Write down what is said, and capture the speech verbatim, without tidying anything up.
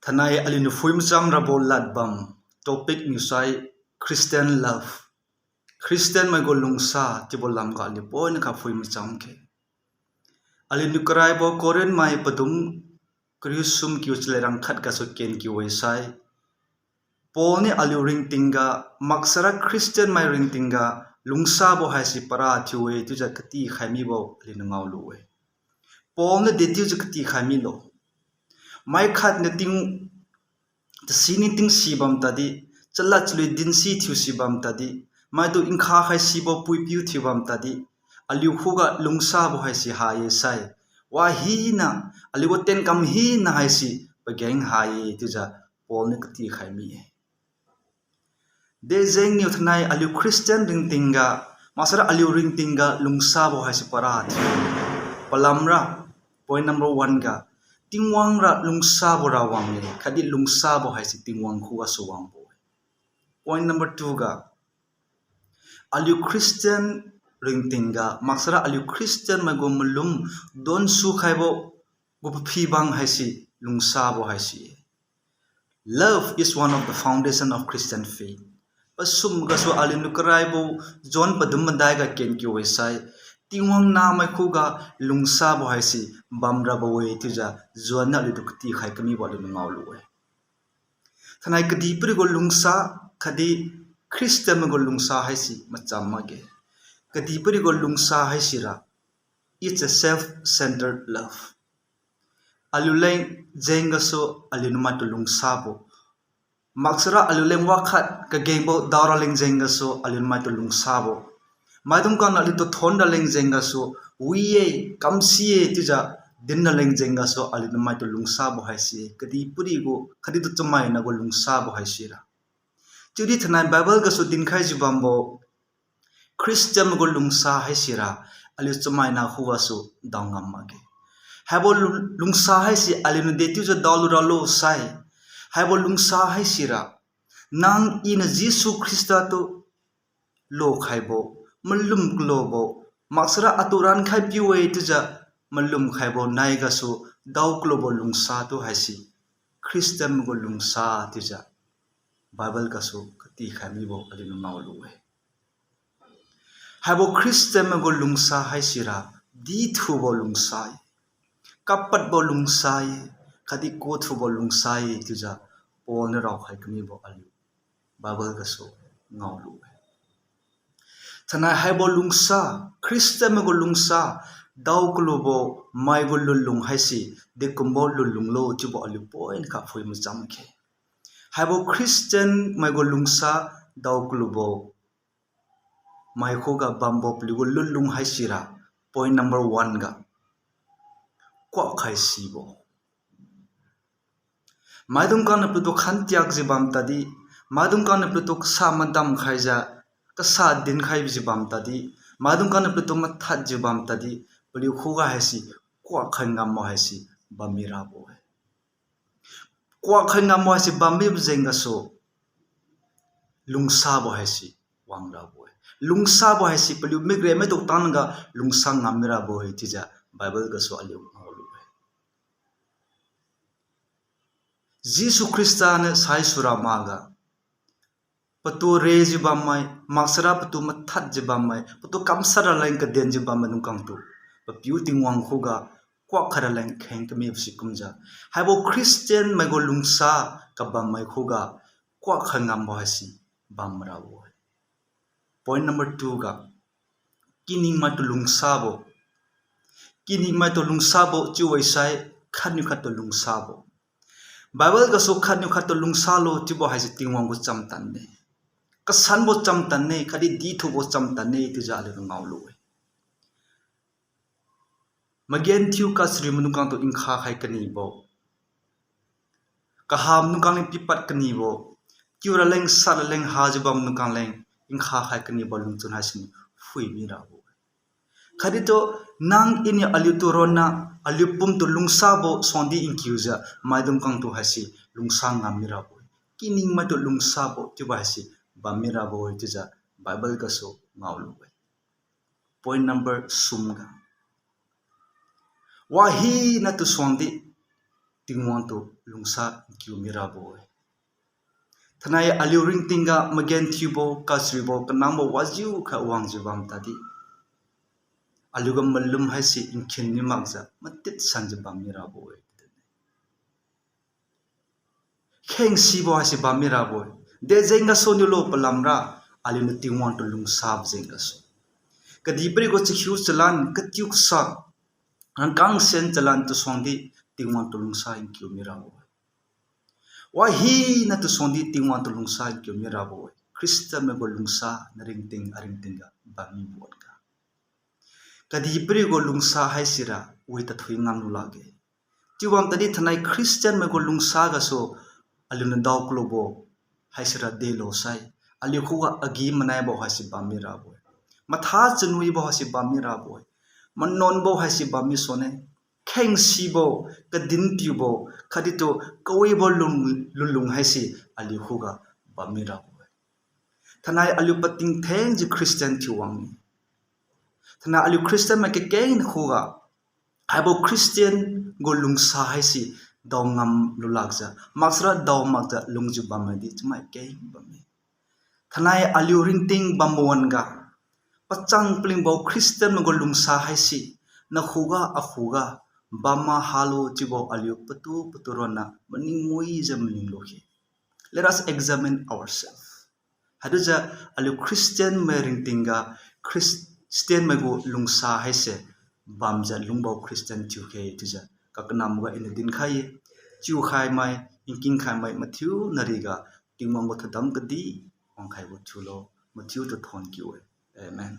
Thainai aliuniu phui macham rabo ladbam topic niusai Christian love. Christian mai gu lungsa chiubo lamga aliu poina kha phui macham khe. Aliuniu karaibo Corinth mai padum kariu sum kiu chalad rang khat gasu ken kiu-e sai, Paul niu aliu ringtingga, maksara Christian mai ringtingga, lungsabo haise para thiu-e chiujiu katikhai mibo aliuniu ngaolu-e. Paul niu dechiujiu katikhai milo. Mai khatniu ting, tasiniu tingsi bam tadi, chalad chalui dinsi thiusi bam tadi, maitu nkha khai sibo puipiu thiu bam tadi, aliu khuga lungsabo haise ha-e sai, wahina, aliu gu tienkam hina haise pageng ha-e chiujiu Paul niu katikhai mi-e. Dejengniu thainai aliu Christian ringtingga, maksara aliu ringtingga lungsabo haise para thiu-e. Palamra, point number one ga, Tingwang ra lungsabo ra wang-e, khatdi lungsabo haise Tingwang khugasu wangbo-e. Point number two ga, aliu Christian ringtingga, maksara aliu Christian mai gu malum donsu khaibo gu paphi bang haise lungsabo haise-e. Love is one of the foundation of Christian faith. Pasum gasu aliuniu karaibo John padum madai ga ken kiu-e sai, Tingwang nahmai khuga lungsabo haise bamrabo-e chiujiu John niu aliutu katikhai kamibo aliuniu ngaolu-e. Thainai kadihpiri gu lungsa, khatdi Christian mai gu lungsa haise macham makge. Kadihpiri gu lungsa haisira, it's a self-centered love. Aliuleng jeng gasu aliuniu maitu lungsabo. Maksara aliuleng wakhat kagengbo daoraleng jeng gasu aliuniu maitu lungsabo. Maidung khangniu aliutu thon raleng jeng gasu, wi-e, kamsi-e chiujiu din raleng jeng gasu aliuniu maitu lungsabo haise-e. Kadihpiri gu, khatdi tu chamaina gu lungsabo haisira. Chiudi thainai Bible gasu dinkhaijiu bambo, Christian mai gu lungsa haisira, aliu chamaina khugasu dao ngam makge. Haibo lu-, lungsa haise aliuniu dechiujiu daolu ralo sai, haibo lungsa haisira, nang iniu Jesu Khrista tu lokhaibo, malum kulubo, maksara atu rankhai piu-e chiujiu malum khaibo nai gasu dao kulubo lungsa tu haise Christian mai gu lungsa chiujiu Bible gasu katikhai mibo aliuniu ngaolu-e. Haibo Christian mai gu lungsa haisira, dithubo lungsa-e, kapadbo lungsa-e, khatdi kuthubo lungsa-e chiujiu Paul niu raokhai kamibo aliu Bible gasu ngaolu-e. Thainai haibo lungsa, Christian mai gu lungsa, dao kulubo mai gu lunlung haise dekumbo lunlung lo chiubo aliu point kha phui macham khe. Haibo Christian mai gu lungsa dao kulubo mai khuga bambo paliu gu lunlung haisira, point number one ga, kuak khai sibo. Maidung khangniu paliutu khantiakjiu bam tadi, maidung khangniu paliutu kasa madam khaijiu, kasa dinkhaijiu bam tadi, maidung khangniu paliutu mathadjiu bam tadi, paliu khuga haise kuak khai ngambo haise bammi rabo-e. Kuak khai ngambo haise bammibo jeng gasu lungsabo haise wangrabo-e. Lungsabo haise paliu mikremai tu tangga lungsa ngammi rabo-e chiujiu Bible gasu aliu ngaolu-e. Jesu Khrista niu saisura makga, patu rejiu bammai, maksara patu mathadjiu bammai, patu kamshat raleng kadenjiu bammai dungkhang tu, Papiu Tingwang khuga kuak khai raleng kheng kamibo sikumjiu, haibo Christian mai gu lungsa kabammai khuga kuak khai ngambo haise bamrabo-e. Point number two ga, kiningmaitu lungsabo. Kiningmaitu lungsabo chiu-e sai, khatniu khattu lungsabo. Bible gasu khatniu khattu lungsalo chiubo haise Tingwang gu chamtanne. Kasanbo chamtanne, khatdi dithubo chamtanne chiujiu aliu ngaolu-e. Magenthiu kasari maidung khang tu nkha khai kanibo, kaha maidung khang leng pipad kanibo, kiu raleng sat raleng hajiu bam maidung khang leng nkha khai kanibo lungchun haisiniu phuimi rabo. Khatdi tu, nang iniu aliutu ronna, aliu pumtu lungsabo suangdi nkiujiu maidung khang tu haise lungsa ngammi rabo-e. Kiningmaitu lungsabo chiubo haise bammi rabo-e chiujiu Bible gasu ngaolu-e. Point number sum ga, wahinatu suangdi, Tingwang tu lungsa nkiu mirabo-e. Thainai aliu ringtingga magenthiubo, kachariubo, kanambo wajiukha wangjiu bam tadi, aliugu malum haise nkhin mi makjiu matitsanjiu bam mirabo-e. Khengsibo haise bam mirabo-e. Dejeng gasu niulo palamra, aliuniu Tingwang tu lungsabo jeng gasu, kadihpirigu chakhiu chalan, katiu kasa, rangkang sen chalan tu suangdi Tingwang tu lungsa nkiu mirabo-e. Wahina tu suangdi Tingwang tu lungsa nkiu mirabo-e. Christian maigu lungsa naringting aringtingga bam mibo wan-ga, kadihpirigu lungsa haisira wi tathui ngamlu lakge. Chiubam tadi thainai Christian maigu lungsa gasu aliuniu dao kalubo haisira delo sai, aliu khuga agi-manaibo haise bam mirabo-e. Matha chanuibo haise bam mirabo-e. Manuanbo haise bam misune. Khengsibo, kadintiubo, khatdi tu kawibo lung, lunlung haise aliu khuga bam mirabo-e. Thainai aliu pating thengjiu Christian thiu wang-e. Thainai aliu Christian mai kakeng khuga, haibo Christian gu lungsa haise dao ngam lulakjiu, maksara dao makjiu lungjiu bammaidi chamai keng bamme. Thainai aliu ringting bambo wan-ga, pachang palingbo Christian maigu lungsa haise nakhuga akhuga bamma halo chiubo aliu patu patu ronna maning muijiu maning lukhe. Let us examine ourselves. Haichiujiu aliu Christian mai ringtingga, Christian maigu lungsa haise bamjiu lungbo Christian thiukhe chiujiu kakanamga iniu dinkhai-e. Chiukhai mai, nkingkhai mai mathiu nariga, Tingwang gu thadam kadih wangkhaibo thiulo, mathiutu thonkiu-e. Amen.